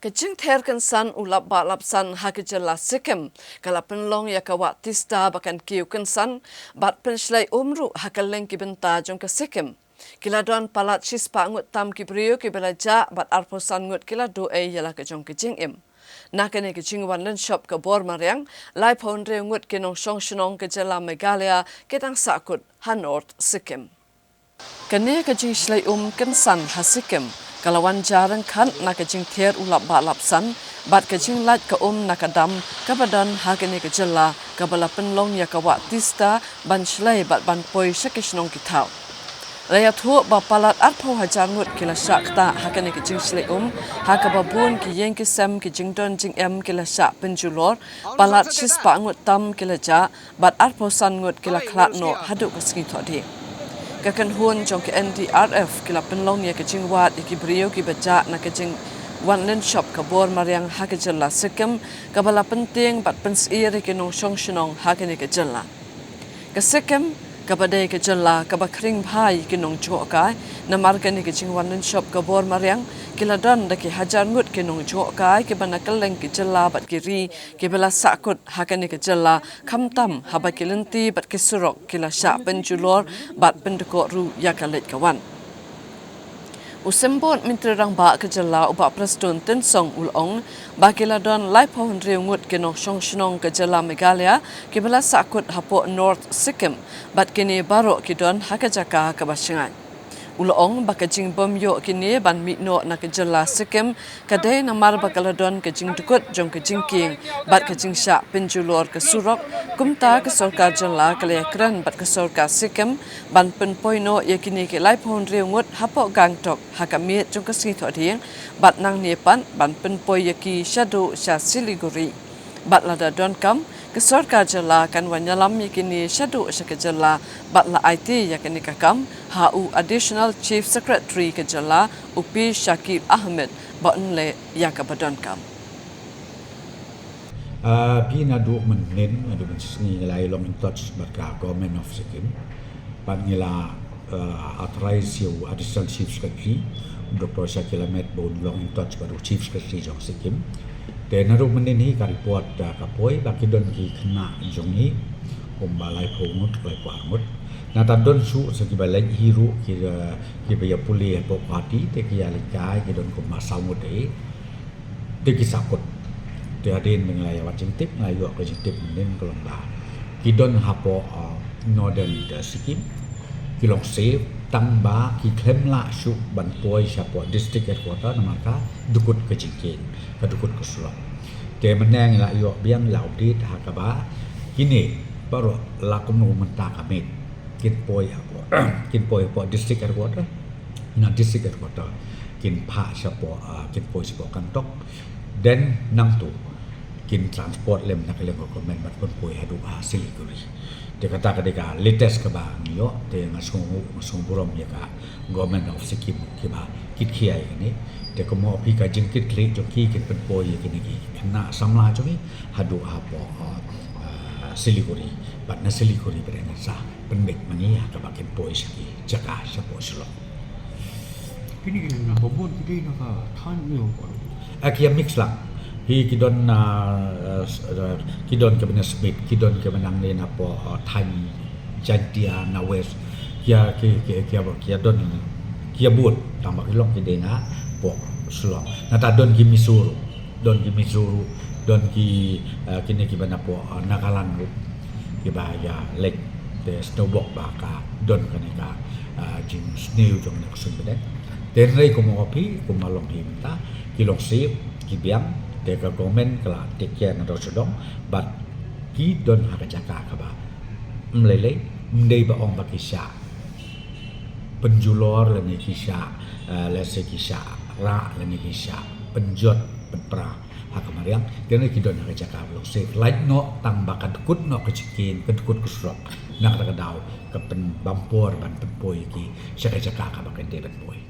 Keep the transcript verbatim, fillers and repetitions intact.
Ka jingther kynsan u lap bah lap san ha ka jylla Sikkim ka la pynlong ïa ka wah tista ba kan kiew kynsan bad pynshlei um ruh ha kylleng ki bynta jong ka Sikkim. Ki la don palat shispah ngut tam ki briew kiba la jah bad arphew san ngut ki la duh ei ïa la ka jong ka jingim. Na kane ka jingwan lynshop ka bor mariang, laiphew hynriew ngut ki nongshong shnong ka jylla Meghalaya ki dang sahkut ha North Sikkim. Kane ka jingshlei um kynsan ha Sikkim ka la wan ja ryngkat na ka jingther u lap bah lap san bad ka jinglait ka um na ka dam kaba don ha kane ka jylla kaba la pynlong ïa ka wah tista ban shlei bad ban poi sha ki shnong ki thaw. La ïathuh ba palat arphew hajar ngut ki la shah ktah ha kane ka jingshlei um, ha kaba bun ki ïing ki sem ki jingdon jingem ki la shah pynjulor, palat shispah ngut tam ki la jah, bad arphew san ngut ki la khlad noh haduh ka sngi Thohdieng. Ka kynhun jong ka N D R F ki la pynlong ïa ka jingwad ïa ki briew kiba jah na ka jingwan lynshop ka bor mariang ha ka jylla Sikkim, kaba la pyntieng bad pynsyier ïa ki nongshong shnong ha kane ka jylla. Ka Sikkim, kaba dei ka jylla kaba khring bha ïa ki nongjngohkai, namar kane ka jingwan lynshop ka bor mariang, ki la don da ki hajar ngut ki nongjngohkai kiba na kylleng ki jylla bad ki ri kiba la sahkut ha kane ka jylla, khamtam haba ki lynti bad ki surok ki la shah pynjulor bad pyndkoh ruh ïa ka leit ka wan. U Symbud Myntri Rangbah ka jylla u Bah Prestone Tynsong u la ong ba ki la don laiphew hynriew ngut ki nongshong shnong ka jylla Meghalaya kiba la sahkut hapoh North Sikkim bad kine baroh ki don ha ka jaka kaba shngaiñ. U la ong ba ka jingbym ïoh kine ban mih noh na ka jylla Sikkim ka dei namar ba ka la don ka jingdkut jong ka jingkieng bad ka jingshah pynjulor ka surok, kumta ka sorkar jylla ka la ïakren bad ka sorkar Sikkim ban pynpoi noh ïa kine ki laiphew hynriew ngut hapoh Gangtok ha ka miet jong ka sngi Thohdieng bad nangne pat ban pynpoi ïa ki shaduh sha Siliguri. Bad lada donkam, ka sorkar jylla kan wan ïalam ïa kine shaduh sha ka jylla bad la aiti ïa kane ka kam ha u Additional Chief Secretary ka jylla u P Shakib Ahmed ba un leh ïa kaba donkam. Ah, phi, naduh mynnin, naduh mynshisngi ngi la ïa long in touch bad ka Government of Sikkim. Bad ngi la, ah, authorize ïa u Additional Chief Secretary, u Doctor Shakil Ahmed, ba un long in touch bad u Chief Secretary jong Sikkim. Te naduh mynnin hi ka report, ah, ka poi ba ki don ki khynnah jong ngi kumba laiphew ngut, laiphew ar ngut. Nangta don shuh sa kiba leit hi ruh ki, ah, kiba ïa pule hapoh Guwahati, te ki ïa leit kai ki don kumba saw ngut hi. Te ki sahkut. Te hadien ba ngi la ïa wad jingtip, ngi la ïoh ka jingtip mynnin ka long ba ki don hapoh, ah, Northern, ah, Sikkim. Ki long safe, tang ba ki khlem lah shuh ban poi shapoh District Headquarter namar ka dkut ka jingkieng, ka dkut ka surok. Te mynne ngi la ïoh biang, la update ha kaba kine baroh la kumno mynta ka miet kin poi hapoh, kin poi hapoh District Headquarter. Na District Headquarter kin phah shapoh, ah, kin poi shapoh Gangtok. Then nangtu kin transport lem na ka liang ka government ban pynpoi haduh ha Siliguri. Te kata ka dei ka latest kaba ngi ïoh, te nga sngew, nga sngew burom ïa ka Government of Sikkim kiba kit khia ïa kane. Te kumno phi, ka jingkit khlieh jong ki kin pynpoi ïa kine ki khynnah samla jong ngi haduh hapoh, ah, ah, Siliguri. Bad na Siliguri bad ngan sa pynbeit ma ngi ha kaba kin poi sha ki jaka shapoh Shillong. Kine ki na ka bun, ki dei na ka thaiñ ne ka. Ah, ki ïa mix lang. Hi ki don, ah, ah, ki don kiba na Smit, ki don kiba nangne napoh, ah, thaiñ Jaintia na West. Ki ïa, ki, ki, ki ïa, ki ïa don, ki ïa bun, tang ba ki long ki dei napoh Shillong. Nangta don ki Mizo ruh, don ki Mizo ruh, don ki, ah, kine kiba napoh, ah, Nagaland ruh. Kiba ïa leit, te sdang bok ba ka don kane ka, ah, jingsniew jong kane ka suiñ bneng. Te hynrei kumno phi, kumba long hi mynta, ki long safe, ki biang, te ka government ka la take care naduh sha dong, bad ki don ha ka jaka kaba ym lei lei, ym dei ba ong ba ki shah pynjulor lane ki shah, eh, lehse ki shah rah lane ki shah pynjot pynpra ha ka mariang. Te hynrei ki don ha ka jaka ba long safe. Lait noh tang ba ka dkut noh ka jingkieng, ka dkut ka surok. Na kata ka daw ka pynbam por ban pynpoi ki sha ka jaka kaba kan dei ban poi.